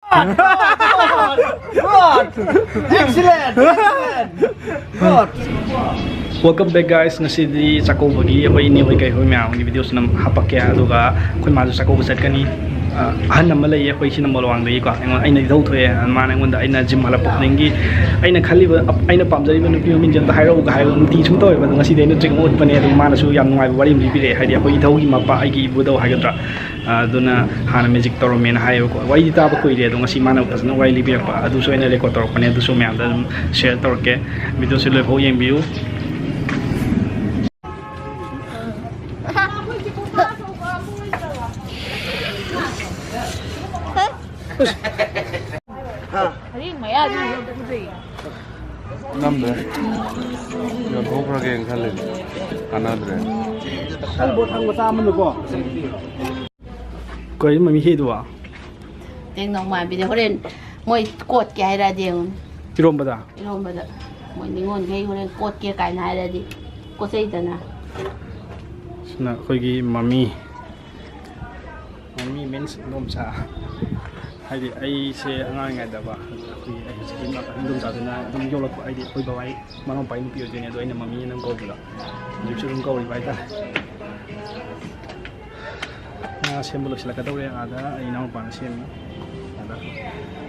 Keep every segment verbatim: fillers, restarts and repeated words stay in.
Good! Excellent! Excellent! Good! Welcome back, guys. ꯉꯁꯤꯗꯤ ꯆꯥꯛꯀꯧꯕꯒꯤ ꯑꯩꯈꯣꯏ ꯏꯅꯦ ꯍꯣꯏ ꯀꯩ ꯍꯣꯏ ꯃꯌꯥꯝꯒꯤ ꯚꯤꯗꯤꯑꯣꯁꯨ ꯅꯝ ꯍꯥꯄꯛꯀꯦ꯫ ꯑꯗꯨꯒ ꯑꯩꯈꯣꯏ ꯃꯥꯁꯨ ꯆꯥꯛꯀꯧꯕ ꯆꯠꯀꯅꯤ꯫ ꯑ, ꯑꯍꯟ ꯑꯃ ꯂꯩꯌꯦ ꯑꯩꯈꯣꯏ ꯁꯤ ꯅꯝꯕꯣꯜ ꯋꯥꯡꯗꯒꯤꯀꯣ꯫ ꯑꯩꯉꯣꯟꯗ, ꯑꯩꯅ ꯏꯊꯧ ꯊꯣꯛꯑꯦ꯫ ꯃꯥꯅ ꯑꯩꯉꯣꯟꯗ, ꯑꯩꯅ ꯖꯤꯝ ꯍꯜꯂꯛꯄ ꯈꯨꯗꯤꯡꯒꯤ ꯑꯩꯅ ꯈꯜꯂꯤꯕ, ꯑꯩꯅ ꯄꯥꯝꯖꯔꯤꯕ ꯅꯨꯄꯤ ꯃꯃꯤꯡꯁꯦ ꯑꯝꯇ ꯍꯥꯏꯔꯛꯎꯒ ꯍꯥꯏꯔꯒ ꯅꯨꯡꯇꯤ ꯁꯨꯝ ꯇꯧꯋꯦꯕ꯫ ꯑꯗꯣ ꯉꯁꯤꯗꯤ ꯑꯩꯅ ꯇ꯭ꯔꯤꯛ ꯑꯃ ꯎꯠꯄꯅꯦ꯫ ꯑꯗꯨ ꯃꯥꯅꯁꯨ ꯌꯥꯝ ꯅꯨꯡꯉꯥꯏꯕ ꯋꯥꯔꯤ ꯑꯃ ꯂꯤꯕꯤꯔꯛꯑꯦ꯫ ꯍꯥꯏꯗꯤ ꯑꯩꯈꯣꯏ ꯏꯙꯧꯒꯤ ꯃꯄꯥ, ꯑꯩꯒꯤ ꯏꯕꯨꯙꯧ ꯍꯥꯏꯒꯗ꯭ꯔꯥ, ꯑ, ꯑꯗꯨꯅ ꯍꯥꯟꯅ ꯃꯦꯖꯤꯛ ꯇꯧꯔꯝꯃꯦꯅ ꯍꯥꯏꯌꯦꯕꯀꯣ꯫ ꯋꯥꯔꯤꯗꯤ ꯇꯥꯕ ꯀꯨꯏꯔꯦ, ꯑꯗꯣ ꯉꯁꯤ ꯃꯥꯅ ꯐꯖꯅ ꯋꯥꯔꯤ ꯂꯤꯕꯤꯔꯛꯄ ꯑꯗꯨꯁꯨ ꯑꯩꯅ ꯔꯦꯀꯣꯔꯗ ꯇꯧꯔꯛꯄꯅꯦ꯫ ꯑꯗꯨꯁꯨ ꯃꯌꯥꯝꯗ ꯑꯗꯨꯝ ꯁꯤꯌꯔ ꯇꯧꯔꯛꯀꯦ꯫ ꯚꯤꯗꯤꯑꯣꯁꯦ ꯂꯣꯏꯐꯥꯎ ꯌꯦꯡꯕꯤꯌꯨ꯫ ꯍꯌꯦꯡ ꯃꯌꯥꯗꯤ ꯎꯗ꯭ꯔꯤ꯫ ꯅꯝꯗ꯭ꯔꯦ꯫ ꯌꯣꯟꯊꯣꯛꯈ꯭ꯔꯒꯦꯅ ꯈꯜꯂꯤꯅꯦ꯫ ꯀꯥꯟꯅꯗ꯭ꯔꯦ꯫ ꯀꯔꯤ ꯃꯃꯤ ꯍꯦꯛꯏꯗꯨꯕꯣ? ꯇꯦꯡꯅꯧ ꯃꯥꯟꯕꯤꯗꯤ ꯍꯣꯔꯦꯟ ꯃꯣꯏ ꯀꯣꯠꯀꯦ ꯍꯥꯏꯔꯛꯑꯗꯤ ꯌꯦꯡꯉꯨꯅꯦ꯫ ꯏꯔꯣꯝꯕꯗ? ꯏꯔꯣꯝꯕꯗ꯫ ꯃꯣꯏ ꯅꯤꯉꯣꯜꯈꯩ ꯍꯣꯔꯦꯟ ꯀꯣꯠꯀꯦ ꯀꯥꯏꯅ ꯍꯥꯏꯔꯛꯑꯗꯤ ꯀꯣꯠꯆꯩꯗꯅ꯫ ꯁꯤꯅ ꯑꯩꯈꯣꯏꯒꯤ ꯃꯃꯤ꯫ ꯃꯃꯤ means ꯏꯗꯣꯝꯆꯥ꯫ ꯍꯥꯏꯗꯤ ꯑꯩꯁꯦ ꯑꯉꯥꯡ ꯑꯣꯏꯔꯤꯉꯩꯗꯀꯣ, ꯑꯩꯈꯣꯏꯒꯤ, ꯑꯩ ꯍꯧꯖꯤꯛꯀꯤ ꯏꯗꯣꯝꯆꯥꯗꯨꯅ ꯑꯗꯨꯝ ꯌꯣꯛꯂꯛꯄ, ꯍꯥꯏꯗꯤ ꯑꯩꯈꯣꯏ ꯕꯕꯥꯒꯤ ꯃꯅꯥꯎꯄꯥꯒꯤ ꯅꯨꯄꯤ ꯑꯣꯏꯗꯣꯏꯅꯦ꯫ ꯑꯗꯣ ꯑꯩꯅ ꯃꯃꯤꯅ ꯑꯗꯨꯝ ꯀꯧꯕꯗꯣ, ꯍꯧꯖꯤꯛꯁꯨ ꯑꯗꯨꯝ ꯀꯧꯔꯤꯕ ꯍꯥꯏꯇꯥꯔꯦ꯫ ꯉꯥ ꯁꯦꯝꯕ ꯂꯣꯏꯁꯤꯜꯂꯛꯀꯗꯧꯔꯦ꯫ ꯑꯥꯗ ꯑꯩ ꯏꯅꯥꯎꯅꯨꯄꯥꯅ ꯁꯦꯝꯃꯤ꯫ ꯑꯗ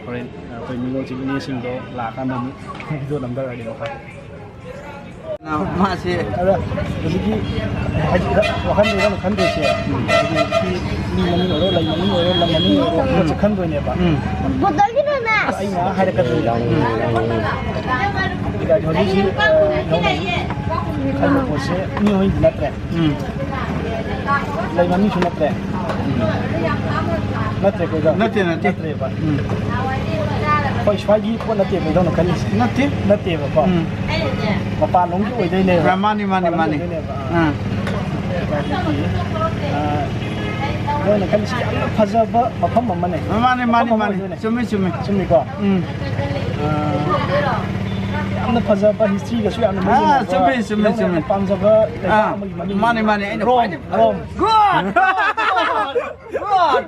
ꯍꯣꯔꯦꯟ ꯑꯩꯈꯣꯏ ꯅꯤꯉꯣꯜ ꯆꯤꯡ ꯏꯅꯦꯁꯤꯡꯗꯣ ꯂꯥꯛꯑꯀꯥꯟꯗ ꯑꯃꯨꯛ ꯚꯤꯗꯤꯑꯣ ꯅꯝꯊꯔꯛꯑꯒꯦ ꯃꯈꯥ꯫ ꯃꯥꯁꯦ ꯑꯗ ꯍꯧꯖꯤꯛꯀꯤ ꯍꯥꯏꯗꯤ ꯋꯥꯈꯜꯗ ꯌꯥꯝ ꯈꯟꯗꯣꯏꯁꯦ, ꯍꯥꯏꯗꯤ ꯁꯤ ꯃꯤ ꯃꯃꯤꯡ ꯑꯣꯏꯔꯣ, ꯂꯩ ꯃꯃꯤꯡ ꯑꯣꯏꯔꯣ, ꯂꯝ ꯃꯃꯤꯡ ꯑꯣꯏꯔꯣ, ꯄꯣꯠꯁꯦ ꯈꯟꯗꯣꯏꯅꯦꯕ꯫ ꯎꯝ꯫ ꯑꯗ ꯑꯩꯅ ꯍꯥꯏꯔꯛꯀꯗꯣꯏꯅꯦ꯫ ꯎꯝ꯫ ꯑꯗꯨꯒ ꯍꯧꯖꯤꯛ ꯍꯧꯖꯤꯛ, ꯑ, ꯈꯟꯕ ꯄꯣꯠꯁꯦ ꯃꯤ ꯍꯣꯏꯗꯤ ꯅꯠꯇ꯭ꯔꯦ꯫ ꯎꯝ꯫ ꯂꯩ ꯃꯃꯤꯡꯁꯨ ꯅꯠꯇ꯭ꯔꯦ꯫ ꯅꯠꯇ꯭ꯔꯦꯀꯣ, ꯏꯇꯥꯎ? ꯅꯠꯇꯦ, ꯅꯠꯇꯦ꯫ ꯅꯠꯇ꯭ꯔꯦꯕ꯫ ꯎꯝ꯫ ꯑꯩꯈꯣꯏ ꯁ꯭ꯋꯥꯏꯒꯤ ꯄꯣꯠ ꯅꯠꯇꯦꯕ ꯏꯇꯥꯎꯅ ꯈꯜꯂꯤꯁꯦ꯫ ꯅꯠꯇꯦ꯫ ꯅꯠꯇꯦꯕꯀꯣ꯫ ꯎꯝ꯫ ꯃꯄꯥꯟꯂꯣꯝꯒꯤ ꯑꯣꯏꯗꯣꯏꯅꯦꯕ꯫ ꯑ, ꯃꯥꯅꯤ, ꯃꯥꯅꯤ, ꯃꯄꯥꯟꯂꯣꯝꯒꯤ ꯃꯥꯅꯤ꯫ ꯑꯣꯏꯗꯣꯏꯅꯦꯕ꯫ ꯑꯥ꯫ ꯑꯥ꯫ ꯑꯗꯒꯤ, ꯑ, ꯅꯣꯏꯅ ꯈꯜꯂꯤꯁꯤ ꯌꯥꯝꯅ ꯐꯖꯕ ꯃꯐꯝ ꯑꯃꯅꯦ꯫ ꯃꯥꯅꯤ, ꯃꯥꯅꯤ, ꯃꯐꯝ ꯑꯃ ꯃꯥꯅꯤ꯫ ꯑꯣꯏꯗꯣꯏꯅꯦ꯫ ꯆꯨꯝꯃꯤ, ꯆꯨꯝꯃꯤ꯫ ꯆꯨꯝꯃꯤꯀꯣ? ꯎꯝ꯫ ꯑ, ꯌꯥꯝꯅ ꯐꯖꯕ historyꯒꯁꯨ ꯌꯥꯝꯅ ꯃꯔꯤ ꯑꯥ, ꯂꯩꯅꯕ, ꯆꯨꯝꯃꯤ, ꯆꯨꯝꯃꯤ, ꯏꯇꯥꯎꯅ ꯌꯥꯝꯅ ꯆꯨꯝꯃꯤ꯫ ꯄꯥꯝꯖꯕ ꯂꯩꯕꯥꯛ ꯑꯥ, ꯑꯃꯒꯤ ꯃꯃꯤꯡ꯫ ꯃꯥꯅꯤ, ꯃꯥꯅꯤ, ꯑꯩꯅ ꯔꯣꯝ, ꯈ꯭ꯋꯥꯏꯗꯒꯤ ꯔꯣꯝ꯫ Good! Good!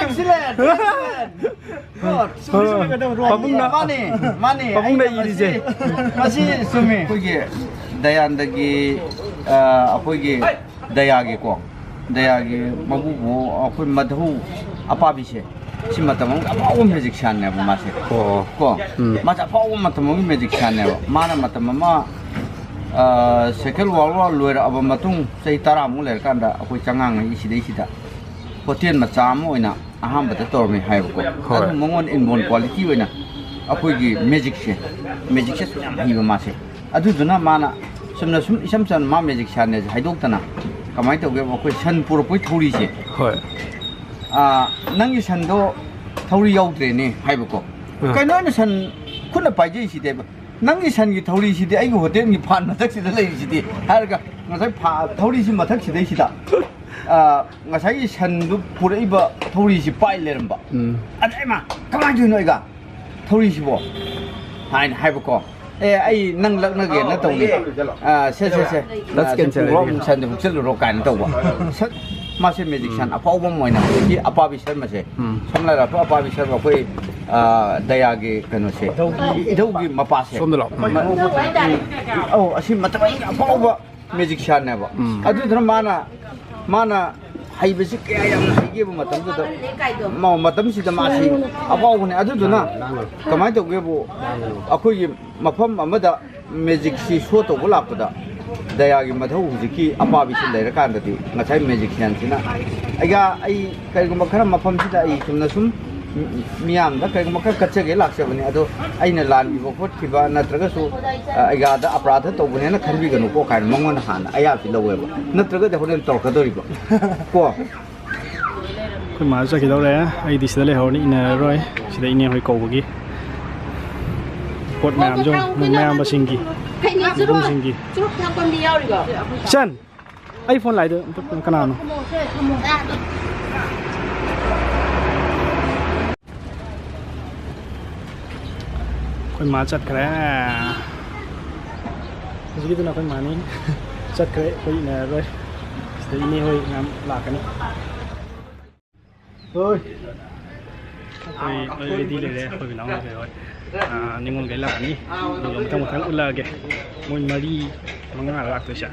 Excellent! Excellent! ꯄꯥꯕꯨꯡꯅ, ꯃꯥꯅꯦ, ꯃꯥꯅꯦ꯫ ꯄꯥꯕꯨꯡꯅ ꯑꯩꯅ ꯏꯔꯤꯁꯦ꯫ ꯃꯁꯤ, ꯃꯁꯤ ꯆꯨꯝꯃꯦ꯫ ꯑꯩꯈꯣꯏꯒꯤ ꯗꯌꯥꯟꯗꯒꯤ, ꯑ, ꯑꯩꯈꯣꯏꯒꯤ ꯗꯌꯥꯒꯤꯀꯣ, ꯗꯌꯥꯒꯤ ꯃꯄꯨꯕꯣꯛ ꯑꯩꯈꯣꯏ ꯃꯙꯧ ꯑꯄꯥꯕꯤꯁꯦ, ꯁꯤ ꯃꯇꯝ ꯑꯃꯒꯤ ꯑꯐꯥꯎꯕ ꯃꯦꯖꯤꯛꯁꯤꯌꯥꯟꯅꯦꯕ ꯃꯥꯁꯦ꯫ ꯑꯣ꯫ ꯀꯣ? ꯎꯝ꯫ ꯃꯥꯁꯦ ꯑꯐꯥꯎꯕ ꯃꯇꯝ ꯑꯃꯒꯤ ꯃꯦꯖꯤꯛꯁꯤꯌꯥꯟꯅꯦꯕ꯫ ꯃꯥꯅ ꯃꯇꯝ ꯑꯃ, ꯑ, Second World War ꯂꯣꯏꯔꯛꯑꯕ ꯃꯇꯨꯡ ꯆꯍꯤ ꯇꯔꯥꯃꯨꯛ ꯂꯩꯔꯀꯥꯟꯗ ꯑꯩꯈꯣꯏ ꯆꯉꯥꯡꯉꯩ ꯁꯤꯗꯩꯁꯤꯗ ꯍꯣꯇꯦꯜ ꯃꯆꯥ ꯑꯃ ꯑꯣꯏꯅ ꯑꯍꯥꯟꯕꯗ ꯇꯧꯔꯝꯃꯤ ꯍꯥꯏꯕꯀꯣ꯫ ꯍꯣꯏ꯫ ꯑꯗꯨ ꯃꯉꯣꯟꯗ inborn quality ꯑꯣꯏꯅ ꯑꯩꯈꯣꯏꯒꯤ ꯃꯦꯖꯤꯛꯁꯦ, ꯃꯦꯖꯤꯛꯁꯦ ꯌꯥꯝ ꯍꯩꯕ ꯃꯥꯁꯦ꯫ ꯑꯗꯨꯗꯨꯅ ꯃꯥꯅ ꯆꯨꯝꯅ ꯁꯨꯝ ꯏꯁꯝ ꯆꯝꯅ ꯃꯥ ꯃꯦꯖꯤꯛꯁꯤꯌꯥꯟꯅꯦꯁꯦ ꯍꯥꯏꯗꯣꯛꯇꯅ ꯀꯃꯥꯏꯅ ꯇꯧꯒꯦꯕ, ꯑꯩꯈꯣꯏ ꯁꯟ ꯄꯨꯔꯛꯄꯒꯤ ꯊꯧꯔꯤꯁꯦ꯫ ꯍꯣꯏ꯫ "ꯑꯥ, ꯅꯪꯒꯤ ꯁꯟꯗꯣ ꯊꯧꯔꯤ ꯌꯥꯎꯗ꯭ꯔꯦꯅꯦ" ꯍꯥꯏꯕꯀꯣ꯫ ꯑꯥ꯫ "ꯀꯩꯅꯣ ꯑꯩꯅ ꯁꯟ ꯈꯨꯠꯅ ꯄꯥꯏꯖꯩꯁꯤꯗꯤ?" ꯍꯥꯏꯕ꯫ "ꯅꯪꯒꯤ ꯁꯟꯒꯤ ꯊꯧꯔꯤꯁꯤꯗꯤ ꯑꯩꯒꯤ ꯍꯣꯇꯦꯜꯒꯤ ꯐꯥꯟ ꯃꯊꯛꯁꯤꯗ ꯂꯩꯔꯤꯁꯤꯗꯤ" ꯍꯥꯏꯔꯒ ꯉꯁꯥꯏ ꯐꯥ-, ꯊꯧꯔꯤꯁꯤ ꯃꯊꯛꯁꯤꯗꯩꯁꯤꯗ, ꯑꯥ, ꯉꯁꯥꯏꯒꯤ ꯁꯟꯗꯨ ꯄꯨꯔꯛꯏꯕ ꯊꯧꯔꯤꯁꯤ ꯄꯥꯏ ꯂꯩꯔꯝꯕ꯫ ꯎꯝ꯫ "ꯑꯗ ꯏꯃꯥ, ꯀꯃꯥꯏꯅ ꯇꯧꯔꯤꯅꯣ ꯑꯩꯒ ꯊꯧꯔꯤꯁꯤꯕꯣ?" ꯍꯥꯏꯅ ꯍꯥꯏꯕꯀꯣ꯫ "ꯑꯦ, ꯑꯩ ꯅꯪ ꯂꯛꯅꯒꯦꯅ ꯇꯧꯅꯤ꯫ ꯑꯥ, ꯁꯦ, ꯁꯦ, ꯁꯦ꯫ Let's ꯑꯥ, ꯁꯤ cancel ꯄꯨꯔꯣ, it. ꯁꯟꯗ ꯍꯨꯛꯆꯜꯂꯨꯔꯣ" ꯀꯥꯏꯅ ꯇꯧꯕ꯫ ꯁꯠ, ꯃꯥꯁꯦ ꯃꯦꯖꯤꯛꯁꯤꯌꯥꯟ ꯎꯝ꯫ ꯑꯐꯥꯎꯕ ꯑꯃ ꯑꯣꯏꯅ ꯍꯧꯖꯤꯛꯀꯤ ꯑꯄꯥꯕꯤ ꯁꯔꯃꯁꯦ, ꯎꯝ꯫ ꯁꯝꯅ ꯍꯥꯏꯔꯕꯗ ꯑꯄꯥꯕꯤ ꯁꯔꯃ ꯑꯩꯈꯣꯏ, ꯑꯥ, ꯗꯌꯥꯒꯤ ꯀꯩꯅꯣꯁꯦ, ꯏꯙꯧꯒꯤ ꯃꯄꯥꯁꯦ꯫ ꯁꯣꯝꯗ ꯂꯥꯛꯑꯣ꯫ ꯃ-, ꯑꯧ, ꯑꯁꯤ ꯃꯇꯝ ꯑꯐꯥꯎꯕ ꯃꯦꯖꯤꯛꯁꯤꯌꯥꯟꯅꯦꯕ꯫ ꯎꯝ꯫ ꯑꯗꯨꯗꯨꯅ ꯃꯥꯅ, ꯃꯥꯅ ꯍꯩꯕꯁꯤ ꯀꯌꯥ ꯌꯥꯝꯅ ꯍꯩꯒꯦꯕ ꯃꯇꯝꯗꯨꯗ, ꯃ-, ꯃꯇꯝꯁꯤꯗ ꯃꯥꯁꯤ ꯑꯐꯥꯎꯕꯅꯦ꯫ ꯑꯗꯨꯗꯨꯅ ꯀꯃꯥꯏꯅ ꯇꯧꯒꯦꯕꯨ, ꯑꯩꯈꯣꯏꯒꯤ ꯃꯐꯝ ꯑꯃꯗ ꯃꯦꯖꯤꯛꯁꯤ ꯁꯣ ꯇꯧꯕ ꯂꯥꯛꯄꯗ, ꯗꯌꯥꯒꯤ ꯃꯙꯧ ꯍꯧꯖꯤꯛꯀꯤ ꯑꯄꯥꯕꯤꯁꯤ ꯂꯩꯔꯀꯥꯟꯗꯗꯤ ꯉꯁꯥꯏ ꯃꯦꯖꯤꯛꯁꯤꯌꯥꯟꯁꯤꯅ, "ꯑꯩꯒ, ꯑꯩ ꯀꯔꯤꯒꯨꯝꯕ ꯈꯔ ꯃꯐꯝꯁꯤꯗ ꯑꯩ ꯆꯨꯝꯅ ꯁꯨꯝ ꯃꯤ-, ꯃꯤꯌꯥꯝꯗ ꯀꯔꯤꯒꯨꯝꯕ ꯈꯔ ꯀꯠꯆꯒꯦ ꯂꯥꯛꯆꯕꯅꯤ, ꯑꯗꯣ ꯑꯩꯅ ꯂꯥꯟꯈꯤꯕ ꯈꯣꯠꯈꯤꯕ ꯅꯠꯇ꯭ꯔꯒꯁꯨ, ꯑ, ꯑꯩꯒꯥꯗ ꯑꯄꯔꯥꯙ ꯇꯧꯕꯅꯦꯅ ꯈꯟꯕꯤꯒꯅꯨꯀꯣ" ꯀꯥꯏꯅ ꯃꯉꯣꯟꯗ ꯍꯥꯟꯅ ꯑꯌꯥꯕꯁꯤ ꯂꯧꯋꯦꯕ꯫ ꯅꯠꯇ꯭ꯔꯒꯗꯤ ꯍꯣꯔꯦꯟ ꯇꯧꯔꯛꯀꯗꯧꯔꯤꯕ꯫ ꯀꯣ? ꯑꯩꯈꯣꯏ ꯃꯥꯁꯨ ꯆꯠꯈꯤꯗꯧꯔꯦ꯫ ꯑꯩꯗꯤ ꯁꯤꯗ ꯂꯩꯍꯧꯔꯅꯤ, ꯏꯟꯅꯔꯔꯣꯏ꯫ ꯁꯤꯗ ꯏꯅꯦ ꯍꯣꯏ ꯀꯧꯕꯒꯤ ꯄꯣꯠ ꯃꯌꯥꯝꯁꯨ, ꯃꯌꯥꯝꯕꯁꯤꯡꯒꯤ, ꯀꯩꯅꯣ, ꯆꯨꯔꯨꯞ, ꯏꯕꯨꯡꯁꯤꯡꯒꯤ꯫ ꯆꯨꯔꯨꯞ ꯊꯥꯛꯄ ꯃꯤ ꯌꯥꯎꯔꯤꯕꯣ? ꯏꯆꯟ! ꯑꯩ ꯐꯣꯟ ꯂꯥꯛꯏꯗꯣ ꯑꯝꯇ ꯀꯅꯥꯅꯣ? ꯊꯝꯃꯣ, ꯁꯦ, ꯊꯝꯃꯣ꯫ ꯑꯩꯈꯣꯏ ꯃꯥ ꯆꯠꯈ꯭ꯔꯦ꯫ ꯍꯧꯖꯤꯛꯀꯤꯗꯨꯅ ꯑꯩꯈꯣꯏ ꯃꯥꯅꯤ꯫ ꯆꯠꯈ꯭ꯔꯦ, ꯑꯩꯈꯣꯏ ꯏꯟꯅꯔꯔꯣꯏ꯫ ꯁꯤꯗ ꯏꯅꯦ ꯍꯣꯏ ꯃꯌꯥꯝ ꯂꯥꯛꯀꯅꯤ꯫ ꯍꯣꯏ꯫ ꯑꯩꯈꯣꯏ ꯂꯣꯏ ready ꯂꯩꯔꯦ, ꯑꯩꯈꯣꯏ ꯏꯅꯥꯎ ꯃꯈꯩ ꯍꯣꯏ꯫ ꯑꯥ, ꯅꯤꯉꯣꯜꯈꯩ ꯂꯥꯛꯑꯅꯤ, ꯑꯗꯨꯒ ꯃꯊꯪ ꯃꯊꯪ ꯎꯠꯂꯛꯑꯒꯦ꯫ ꯃꯣꯏ ꯃꯔꯤ ꯃꯉꯥ ꯂꯥꯛꯇꯣꯏꯁꯦ꯫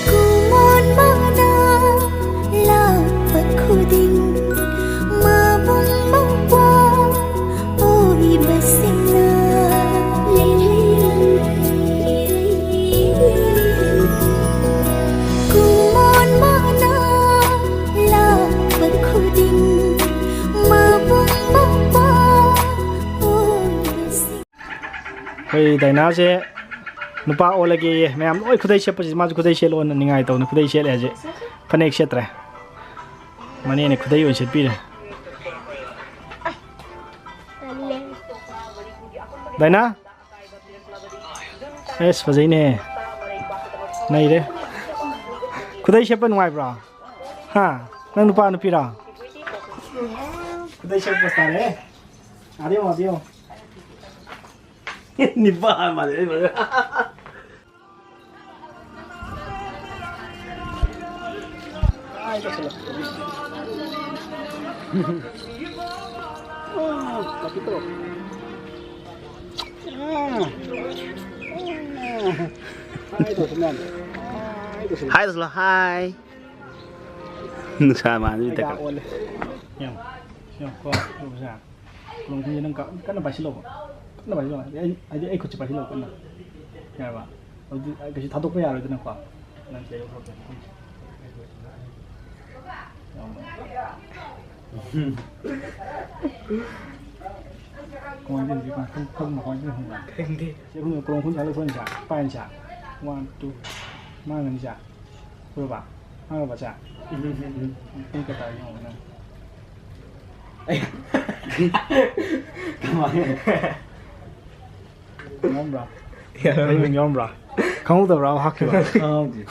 ꯀꯨꯃꯣꯟ ꯃꯅꯥ ꯂꯥꯛꯄ ꯈꯨꯗꯤꯡ ꯃꯕꯨꯡ ꯃꯧꯄ꯭ꯋꯥ ꯑꯣꯏꯕꯁꯤꯡꯅ ꯀꯨꯃꯣꯟ ꯃꯅꯥ ꯂꯥꯛꯄ ꯈꯨꯗꯤꯡ ꯃꯕꯨꯡ ꯃꯧꯄ꯭ꯋꯥ ꯑꯣꯏꯕꯁꯤꯡ꯫ ꯑꯩꯈꯣꯏ ꯗꯥꯏꯅꯥꯁꯦ ꯅꯨꯄꯥ ꯑꯣꯜꯂꯒꯦꯌꯦ꯫ ꯃꯌꯥꯝ ꯂꯣꯏ ꯈꯨꯗꯩ ꯁꯦꯠꯄꯁꯤꯗ ꯃꯥꯁꯨ ꯈꯨꯗꯩ ꯁꯦꯠꯂꯣꯅ ꯅꯤꯡꯉꯥꯏ ꯇꯧꯅ ꯈꯨꯗꯩ ꯁꯦꯠꯂꯦ ꯍꯧꯖꯤꯛ꯫ ꯐꯅꯦꯛ ꯁꯦꯠꯇ꯭ꯔꯦ꯫ ꯃꯅꯦꯅ ꯈꯨꯗꯩ ꯑꯣꯏꯅ ꯁꯦꯠꯄꯤꯔꯦ꯫ ꯗꯥꯏꯅꯥ? ꯑꯦꯁ, ꯐꯖꯩꯅꯦ꯫ ꯅꯩꯔꯦ꯫ ꯈꯨꯗꯩ ꯁꯦꯠꯄ ꯅꯨꯡꯉꯥꯏꯕ꯭ꯔꯣ? ꯍꯥ? ꯅꯪ ꯅꯨꯄꯥ ꯅꯨꯄꯤꯔꯣ? ꯈꯨꯗꯩ ꯁꯦꯠꯄ ꯇꯥꯔꯦ꯫ ꯑꯥꯗ ꯌꯦꯡꯉꯣ, ꯑꯥꯗ ꯌꯦꯡꯉꯣ꯫ ꯅꯤꯄꯥ ꯃꯥꯜꯂꯦ꯫ ꯍꯥꯏ ꯇꯧꯁꯤꯜꯂꯣ, ꯍꯥꯏ꯫ ꯅꯨꯡꯁꯥ ꯃꯥꯟꯕꯤꯗ ꯀꯩꯀꯥ ꯑꯣꯜꯂꯦ꯫ ꯌꯦꯡꯉꯣ, ꯌꯦꯡꯉꯣ, ꯀꯣ, ꯎꯕꯁꯦ꯫ ꯀꯣꯂꯣꯝ ꯈꯨꯟꯁꯦ ꯅꯪ ꯀ-, ꯀꯟꯅ ꯄꯥꯏꯁꯤꯜꯂꯣꯕ꯫ ꯀꯟꯅ ꯄꯥꯏꯁꯤꯜꯂꯣ꯫ ꯍꯥꯏꯗꯤ ꯑꯩ, ꯍꯥꯏꯗꯤ ꯑꯩ ꯈꯨꯠꯁꯦ ꯄꯥꯏꯁꯤꯜꯂꯣ ꯀꯟꯅ꯫ ꯌꯥꯔꯕ? ꯑꯗꯨꯗꯤ ꯑꯩ ꯀꯩꯁꯨ ꯊꯥꯗꯣꯛꯄ ꯌꯥꯔꯣꯏꯗꯅꯀꯣ꯫ ꯅꯪ ꯁꯤꯗꯩ ꯂꯧꯊꯣꯔꯛꯀꯦ꯫ ꯀꯃꯥꯏꯅ ꯇꯧꯔꯤꯅꯣ ꯍꯧꯖꯤꯛꯀꯥꯟ? ꯈꯪ-, ꯈꯪꯕ꯭ꯔꯣ? ꯀꯃꯥꯏꯅ ꯇꯧꯔꯤꯅꯣ ꯈꯪꯕ꯭ꯔꯣ? ꯈꯪꯗꯦ꯫ ꯁꯤ ꯑꯩꯈꯣꯏꯅ ꯀꯣꯂꯣꯝ ꯈꯨꯟ ꯁꯥ ꯂꯧꯊꯣꯛꯑꯅꯤꯁꯦ꯫ ꯄꯥꯏꯔꯅꯤꯁꯦ꯫ One, two꯫ ꯃꯥꯡꯉꯅꯤꯁꯦ꯫ ꯎꯔꯕ? ꯃꯥꯡꯉꯕꯁꯦ? ꯎꯝ꯫ ꯄꯨꯡ ꯀꯌꯥ ꯇꯥꯔꯒꯦ ꯌꯦꯡꯉꯣ ꯅꯪ꯫ ꯑꯩ ꯀꯃꯥꯏꯅ? ꯌꯥꯎꯔꯝꯕ꯭ꯔꯥ? ꯌꯥꯎꯔꯝꯃꯦ꯫ ꯑꯩ ꯃꯤꯡ ꯌꯥꯎꯔꯝꯕ꯭ꯔꯥ? ꯈꯪꯍꯧꯗꯕ꯭ꯔꯥ ꯍꯥꯞꯈꯤꯕ? ꯈꯪꯍꯧꯗꯦ꯫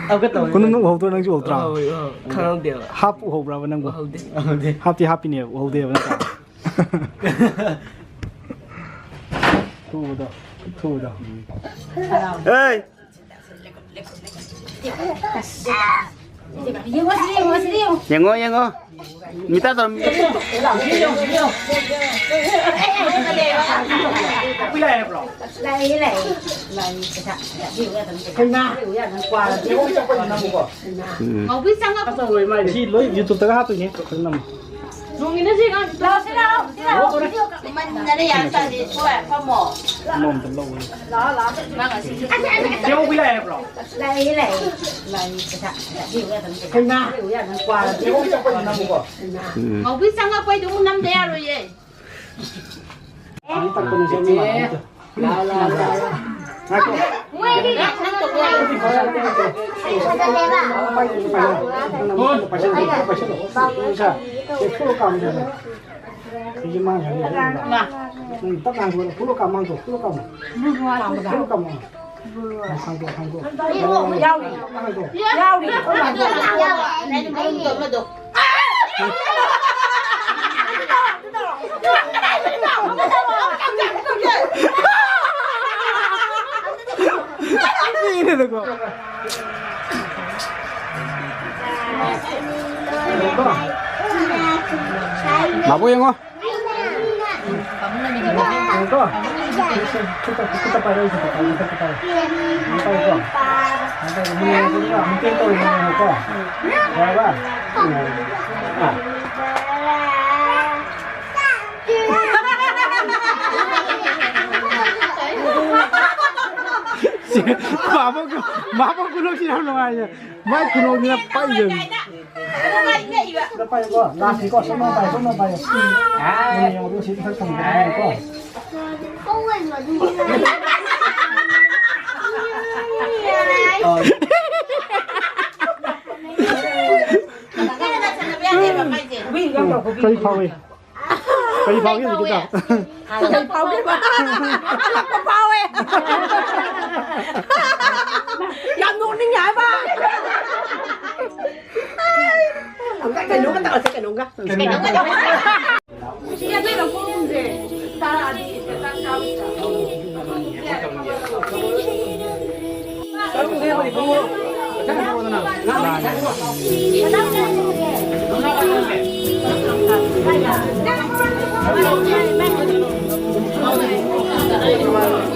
ꯑꯃꯨꯛꯀ ꯇꯧꯔꯤ꯫ ꯀꯣꯅꯨꯡ ꯎꯍꯧꯗ꯭ꯔꯣ? ꯅꯪꯁꯨ ꯎꯍꯧꯗ꯭ꯔꯥ? ꯎꯍꯧꯏ, ꯎꯍꯧꯏ꯫ ꯈꯪꯍꯧꯗꯦꯕ꯫ ꯍꯥꯞ ꯎꯍꯧꯕ꯭ꯔꯕ ꯅꯪꯕꯨ? ꯎꯍꯧꯗꯦ꯫ ꯎꯍꯧꯗꯦ꯫ ꯍꯥꯞꯇꯤ ꯍꯥꯞꯄꯤꯅꯦ, ꯎꯍꯧꯗꯦꯕ ꯅꯠꯇ꯭ꯔꯥ? ꯊꯨꯕꯗꯣ, ꯊꯨꯕꯗꯣ꯫ ꯎꯝ꯫ ꯍꯦ! ꯌꯦꯡꯉꯣ, ꯌꯦꯡꯉꯣ꯫ ꯃꯤꯇꯔ ꯇꯧꯔꯣ, ꯃꯤꯇꯔ꯫ ꯎꯝ꯫ ꯁꯤ ꯂꯣꯏ YouTube-ꯇꯒ ꯍꯥꯞꯇꯣꯏꯅꯦ꯫ ꯐꯖꯅ ꯅꯝꯃꯣ꯫ ꯅꯣꯡꯉꯤꯅ ꯁꯤ ꯑꯉꯥꯡ ꯂꯥꯛꯑꯣ, ꯁꯤ ꯂꯥꯛꯑꯣ, ꯁꯤ ꯂꯥꯛꯑꯣ꯫ ꯏꯃꯟꯗꯅ ꯌꯥꯝ ꯇꯜꯂꯤ, ꯊꯣꯏ, ꯐꯝꯃꯣ꯫ ꯑꯃꯃꯝꯇ ꯂꯧꯕꯅꯤ꯫ ꯂꯥꯛꯑꯣ, ꯂꯥꯛꯑꯣ꯫ ꯃꯥ ꯉꯁꯤ ꯆꯦ ꯑꯣꯕꯤ ꯂꯥꯛꯑꯦ ꯍꯥꯏꯕ꯭ꯔꯣ? ꯂꯥꯛꯑꯦ, ꯂꯥꯛꯑꯦ꯫ ꯂꯥꯛꯑꯦ, ꯄꯩꯁꯥ, ꯄꯩꯁꯥ ꯄꯤꯌꯨ ꯌꯥꯗꯕꯅꯤ꯫ ꯀꯩꯅꯣ? ꯄꯤꯌꯨ ꯌꯥꯗꯕꯅꯤ꯫ ꯀ꯭ꯋꯥ ꯆꯦ ꯑꯣꯕꯤ ꯆꯠꯄꯗ ꯅꯝꯃꯨꯀꯣ꯫ ꯎꯝ꯫ ꯉꯧꯕꯤ ꯆꯪꯉꯛꯄꯩꯗꯨ ꯑꯃꯨꯛ ꯅꯝꯗ ꯌꯥꯔꯣꯏꯌꯦ꯫ ꯑꯃꯨꯛ ꯇꯛꯄꯅꯤ, ꯆꯦ ꯑꯣꯕꯤ꯫ ꯂꯥꯛꯑꯣ, ꯂꯥꯛꯑꯣ, ꯂꯥꯛꯑꯣ꯫ ꯉꯥꯏꯈꯣ꯫ ꯃꯣꯏꯗꯤ ꯅꯪ ꯇꯧꯕ ꯌꯥꯔꯣꯏ꯫ ꯄꯥꯏꯁꯜꯂꯣ, ꯄꯥꯏꯁꯜꯂꯣ, ꯄꯥꯏꯁꯜꯂꯣ꯫ ꯁꯦ, ꯐꯨꯜ ꯀꯥꯝꯗꯣꯏꯅꯦ꯫ ꯁꯤꯒꯤ ꯃꯥꯡꯈ꯭ꯔꯅꯤ꯫ ꯃꯥ꯫ ꯎꯝ, ꯇꯞꯅ ꯍꯥꯡꯗꯣꯛꯑꯣ꯫ ꯐꯨꯜ ꯀꯥꯝ ꯍꯥꯡꯗꯣꯛꯑꯣ꯫ ꯐꯨꯜ ꯀꯥꯝꯃꯣ꯫ ꯐꯨꯜ ꯀꯥꯝꯃꯣ꯫ ꯍꯥꯡꯗꯣꯛꯑꯣ, ꯍꯥꯡꯗꯣꯛꯑꯣ꯫ ꯌꯥꯎꯔꯤ꯫ ꯍꯥꯡꯗꯣꯛꯑꯣ꯫ ꯌꯥꯎꯔꯤ꯫ ꯑꯃꯗꯣ, ꯑꯃꯗꯣ꯫ ꯃꯤꯅꯦꯗꯀꯣ꯫ ꯃꯥꯕꯨ ꯌꯦꯡꯉꯣ꯫ ꯌꯦꯡꯉꯣ꯫ ꯈꯨꯠꯇ, ꯈꯨꯠꯇ ꯄꯥꯏꯔꯣ, ꯈꯨꯠꯇ ꯄꯥꯏꯔꯣ, ꯈꯨꯠꯇ ꯄꯥꯏꯔꯣ꯫ ꯄꯥꯏꯌꯨꯀꯣ꯫ ꯄꯥꯏꯌꯨꯀꯣ꯫ ꯃꯤ ꯌꯦꯡꯉꯣ, ꯑꯃꯨꯛ ꯇꯦꯛ ꯇꯧꯔꯤꯅꯦ, ꯌꯦꯡꯉꯣꯀꯣ꯫ ꯌꯥꯔꯕ? ꯑꯥ꯫ ꯁꯤ ꯃꯥꯕꯣꯛ, ꯃꯥꯕꯣꯛ ꯈꯨꯅꯣꯛꯁꯤ ꯌꯥꯝ ꯅꯨꯡꯉꯥꯏꯌꯦ꯫ ꯃꯥꯏ ꯈꯨꯅꯣꯛꯁꯤꯅ ꯄꯛꯏꯁꯦ꯫ ꯁꯤꯗ ꯄꯥꯏꯌꯨꯀꯣ, ꯂꯥꯁꯅꯤꯀꯣ, ꯁꯣꯝꯗ ꯄꯥꯏꯌꯨ, ꯁꯣꯝꯗ ꯄꯥꯏꯌꯨ꯫ ꯌꯦꯡꯉꯣ, ꯑꯗꯨꯒ ꯁꯤ ꯃꯊꯛ ꯊꯝꯒꯗꯕꯅꯤꯀꯣ꯫ ꯀꯔꯤ ꯐꯥꯎꯏ? ꯀꯔꯤ ꯐꯥꯎꯒꯦ ꯍꯧꯖꯤꯛꯀꯤꯗꯣ? ꯀꯔꯤ ꯐꯥꯎꯒꯦꯕ? ꯀꯜꯂꯛꯄ ꯐꯥꯎꯋꯦ꯫ ꯌꯥꯝ ꯅꯣꯛꯅꯤꯡꯉꯦ ꯍꯥꯏꯕ꯫ ꯑꯃꯨꯛꯀ ꯀꯩꯅꯣꯝꯒ ꯇꯧꯔꯁꯦ, ꯀꯩꯅꯣꯝꯒ꯫ ꯀꯩꯅꯣꯝꯒ ꯇꯧꯔꯁꯦ꯫ ꯁꯤ ꯑꯇꯩ ꯂꯧꯊꯣꯛꯑꯝꯁꯦ꯫ ꯆꯥꯔꯛꯑꯗꯤ ꯆꯥꯛ ꯆꯥꯕꯁꯤꯗ꯫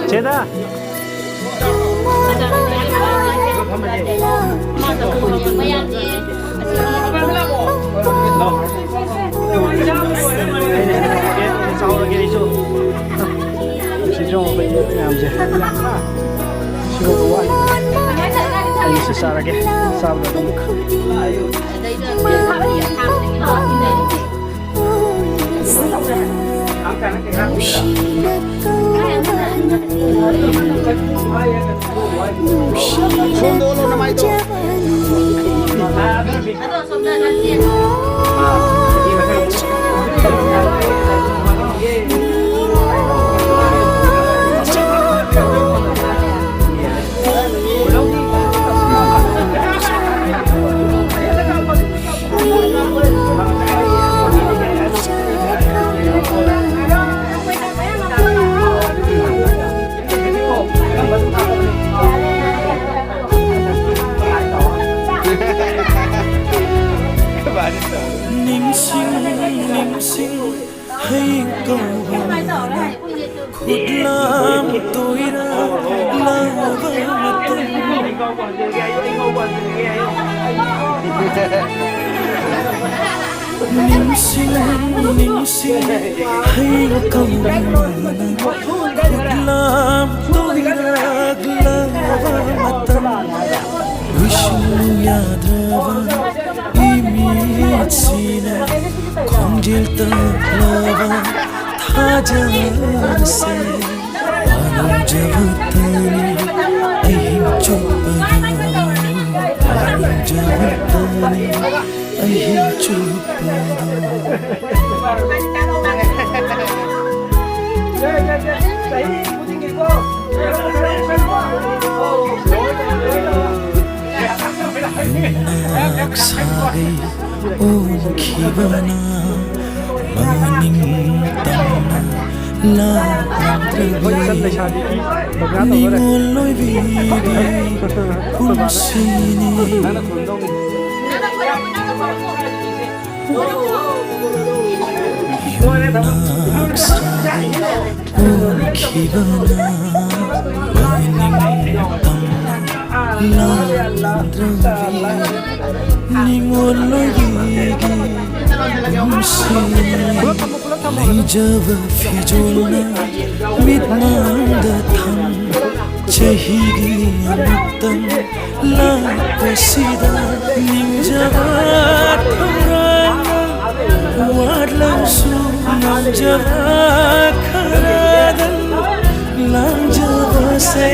ꯆꯦꯗ꯫ ꯆꯥꯎꯔꯒꯦ ꯑꯩꯁꯨ꯫ ꯁꯤꯁꯨ ꯑꯃꯨꯛ ꯃꯌꯥꯝꯁꯦ꯫ ꯁꯤꯒꯨꯝꯕ ꯋꯥꯠꯂꯤꯕꯅꯦ꯫ ꯑꯩꯁꯨ ꯆꯥꯔꯒꯦ꯫ ꯆꯥꯕꯗ ꯑꯗꯨꯝ꯫ ꯅꯤꯡꯁꯤꯡ ꯅꯤꯡꯁꯤꯡ ꯍꯌꯦꯡ ꯀꯧꯕ ꯈꯨꯠꯂꯥꯝ ꯇꯣꯏꯔ ꯂꯥꯕ ꯃꯇꯝ꯫ ꯅꯤꯡꯁꯤꯡ ꯅꯤꯡꯁꯤꯡ ꯍꯌꯦꯡ ꯀꯧꯕ ꯈꯨꯠꯂꯥꯝ ꯇꯣꯏꯔ ꯂꯥꯕ ꯃꯇꯝ꯫ ꯂꯣꯏꯁꯤꯜꯂꯨ ꯌꯥꯗ꯭ꯔꯕ ꯏꯃꯤꯠꯁꯤꯅ ꯈꯣꯟꯖꯦꯜ ꯇꯞꯂꯕ ꯊꯥꯖꯔꯁꯦ꯫ ꯄꯥꯝꯖꯕꯇꯅꯤ ꯑꯍꯤꯡ ꯆꯨꯞꯄꯗꯨ, ꯄꯥꯝꯖꯕꯇꯅꯤ ꯑꯍꯤꯡ ꯆꯨꯞꯄꯗꯨ꯫ ꯑꯣꯟꯈꯤꯕꯅ ꯃꯅꯤꯡ ꯇꯝꯅ ꯂꯥꯛꯂꯝꯗ꯭ꯔꯕꯤ ꯅꯤꯉꯣꯜ ꯑꯣꯏꯕꯤꯒꯤ ꯄꯨꯟꯁꯤꯅꯤ꯫ ꯌꯨꯝꯅꯥꯛ ꯁꯥꯕꯤ ꯑꯣꯟꯈꯤꯕꯅ ꯃꯅꯤꯡ ꯇꯝꯅ ꯂꯥꯛꯂꯝꯗ꯭ꯔꯕꯤ ꯅꯤꯉꯣꯜ ꯑꯣꯏꯕꯤꯒꯤ ꯄꯨꯟꯁꯤ꯫ ꯂꯩꯖꯕ ꯐꯤꯖꯣꯜꯅ ꯃꯤꯠꯃꯥꯡꯗ ꯊꯝ ꯆꯍꯤꯒꯤ ꯑꯃꯨꯛꯇꯪ ꯂꯥꯛꯄꯁꯤꯗ ꯅꯤꯡꯖꯕ ꯊꯧꯔꯥꯡꯅ ꯋꯥꯠꯂꯕꯁꯨ ꯉꯝꯖꯕ ꯈꯔꯗꯪ ꯂꯥꯡꯖꯕꯁꯦ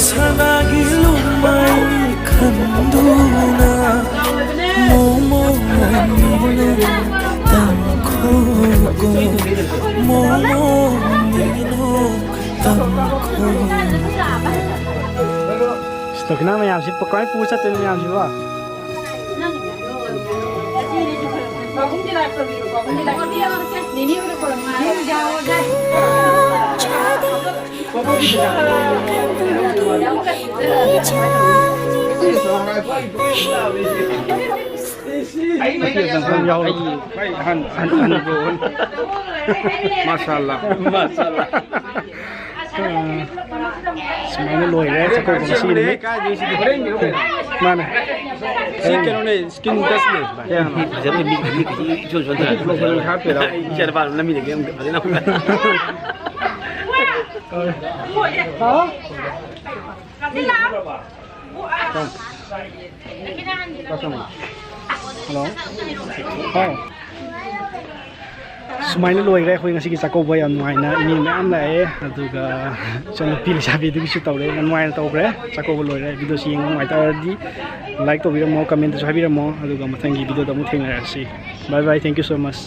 ꯁꯅꯥꯒꯤ ꯂꯨꯃꯥꯏ ꯈꯟꯗꯨꯅ ꯃꯣꯃꯣ ꯃꯤꯅꯣ ꯇꯝꯈꯣꯀꯣ ꯃꯣꯃꯣ ꯃꯤꯅꯣ ꯇꯝꯈꯣ꯫ ꯗꯈꯤꯅꯥ ꯃꯌꯥꯝꯁꯤ ꯀꯃꯥꯏ ꯄꯨꯔ ꯆꯠꯇꯣꯏꯅꯣ ꯃꯌꯥꯝꯁꯤꯕꯣ? ꯑꯩ ꯑꯍꯟ ꯑꯍꯟ ꯑꯍꯟ ꯃꯥꯁꯥ ꯑꯜꯂꯥ꯫ ꯃꯥꯁꯥ ꯑꯜꯂꯥ꯫ ꯁꯨꯃꯥꯏꯅ ꯂꯣꯏꯔꯦ ꯆꯥꯛꯀꯧꯕ ꯉꯁꯤꯒꯤ ꯅꯨꯃꯤꯠ꯫ ꯃꯥꯅꯦ꯫ ꯁꯤ ꯀꯩꯅꯣꯅꯦ, ꯁ꯭ꯀꯤꯟ ꯇꯦꯁꯅꯦ꯫ ꯐꯖꯕ ꯃꯤ ꯃꯤ ꯏꯆꯣꯟ ꯆꯣꯟꯊꯔ꯫ ꯏꯆꯥ ꯅꯨꯄꯥ ꯅꯝꯃꯤꯟꯅꯒꯦ ꯑꯃꯨꯛ ꯐꯖꯅ꯫ ꯍꯜꯂꯣ꯫ ꯍꯥꯎ꯫ ꯁꯨꯃꯥꯏꯅ ꯂꯣꯏꯈ꯭ꯔꯦ ꯑꯩꯈꯣꯏ ꯉꯁꯤꯒꯤ ꯆꯥꯛꯀꯧꯕ꯫ ꯌꯥꯝ ꯅꯨꯡꯉꯥꯏꯅ ꯏꯅꯦ ꯃꯌꯥꯝ ꯂꯥꯛꯑꯦ, ꯑꯗꯨꯒ ꯏꯆꯟꯅꯨꯄꯤ ꯂꯩꯁꯥꯕꯤꯗꯨꯒꯤꯁꯨ ꯇꯧꯔꯦ꯫ ꯌꯥꯝ ꯅꯨꯡꯉꯥꯏꯅ ꯇꯧꯈ꯭ꯔꯦ, ꯆꯥꯛꯀꯧꯕ ꯂꯣꯏꯔꯦ꯫ ꯚꯤꯗꯤꯑꯣꯁꯤ ꯌꯦꯡꯕ ꯅꯨꯡꯉꯥꯏ ꯇꯥꯔꯗꯤ ꯂꯥꯏꯛ ꯇꯧꯕꯤꯔꯝꯃꯣ, ꯀꯃꯦꯟꯇꯁꯨ ꯍꯥꯏꯕꯤꯔꯝꯃꯣ, ꯑꯗꯨꯒ ꯃꯊꯪꯒꯤ ꯚꯤꯗꯤꯑꯣꯗ ꯑꯃꯨꯛ ꯊꯦꯡꯅꯔꯁꯤ꯫ Bye bye, thank you so much꯫